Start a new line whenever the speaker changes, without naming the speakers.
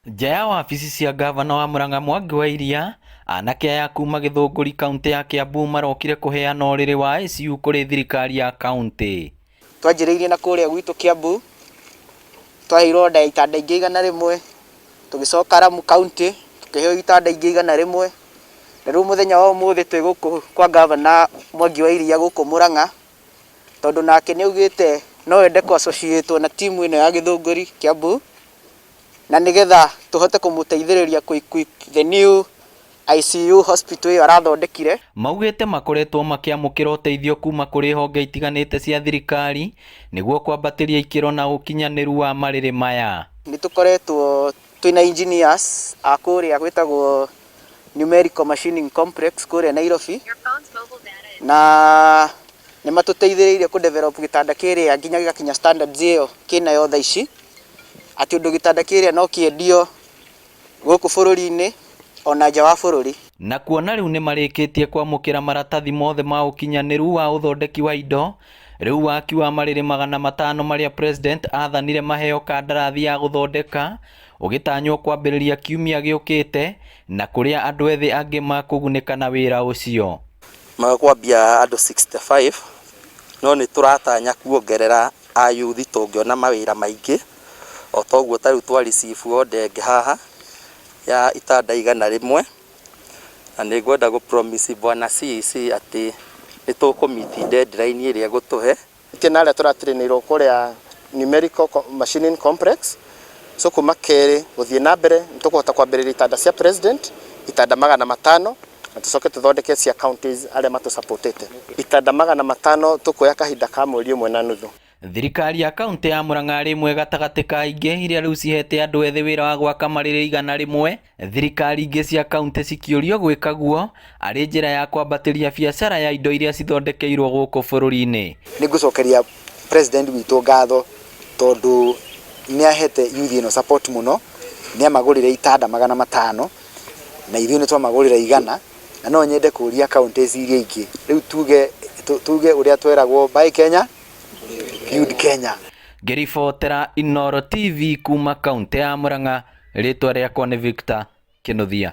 Nja ya wabici cia ngavana wa Murang'a Mwangi wa Iria, anake aya kuma Gĩthũngũri kauntĩ ya Kiambu marokire kũheana ũrĩrĩ wa ICU kũrĩ thirikari ya kauntĩ.
Twanjĩrĩirie na kũrĩa gwitũ Kiambu, twaheirwo order ya itanda ingĩ 100, tũgĩcoka Lamu County tũkĩheo itanda ingĩ 100, na rĩu mũthenya wa ũmũthĩ twĩ gũkũ kwa ngavana Mwangi wa Iria gũkũ Murang'a, tondũ nake nĩ augĩte no ende kũ associate na timu ĩno ya Gĩthũngũri Kiambu, na nĩgetha tũhote kũmũteithĩrĩria kũ equip the new ICU hospital ĩyo arathondekire.
Maugĩte makoretwo makĩamũkĩra ũteithio kuma kũrĩ honge itiganĩte cia thirikari nĩguo kwambatĩria ikĩro na ũkinyanĩru wa marĩrĩ maya.
Nĩ tũkoretwo twĩna engineers a kũrĩa gwĩtagwo Numerical Machining Complex kũrĩa Nairobi, na nĩ matũteithĩrĩirie kũ develop gĩtanda kĩrĩa nginya gĩgakinya standards ĩyo kĩnayo thaa ici, atĩ ũndũ gĩtanda kĩrĩa no kĩendio gũkũ bũrũri-inĩ ona nja wa bũrũri.
Na kuona rĩu nĩmarĩkĩtie kwamũkĩra maratathi mothe ma ũkinyanĩru wa ũthondeki wa indo, rĩu waki wa marĩrĩ 500 marĩa President athanire maheo kandarathi ya gũthondeka ũgĩtanywo kwambĩrĩria kiumia gĩũkĩte na kũrĩa andũ ethĩ angĩ makũgunĩka na wĩra ũcio.
Makwambia andũ 65 no nĩ tũratanya kuongerera ayuthi tũngĩona mawĩra maingĩ o toguo ta rĩu twa receive order ĩngĩ haha ya itanda 100 na nĩ ngwenda gũ promise bwana CEC atĩ nĩ tũkũ meet deadline ĩrĩa egũtũhe.
Na arĩa tũratrainĩirwo kũrĩa Numerical Machining Complex, so kuma kerĩ gũthiĩ na mbere nĩ tũkũhota kwambĩrĩria itanda cia president itanda 500 na tũcoke tũthondeke cia counties arĩa matũsupportĩte itanda 500 tũkuoya kahinda ka mweri ũmwe na nuthu.
Thirikari ya kaunti ya Murang'a arĩ ĩmwe gatagatĩ ka ingĩ iria rĩu cihete andũ ethĩ wĩra wa gwaka marĩrĩ 100, thirikari ingĩ cia kaunti cikĩũrio gwĩka guo arĩ njĩra ya kwambatĩria biacara ya indo iria cithondekeirwo gũkũ bũrũri-inĩ.
Nĩ ngũcokeria president witũ ngatho tondũ nĩ ahete youth ĩno support mũno, nĩ amagũrĩre itanda 500 na ithuĩ nĩ twamagũrĩra 100, na no nyende kũria counties iria ingĩ rĩu tuge tuge ũrĩa tweragwo, buy Kenya, build Kenya.
Ngĩribotera Inooro TV kuma kaunti ya Murang'a, rĩtwa rĩakwa nĩ Victor Kĩnuthia.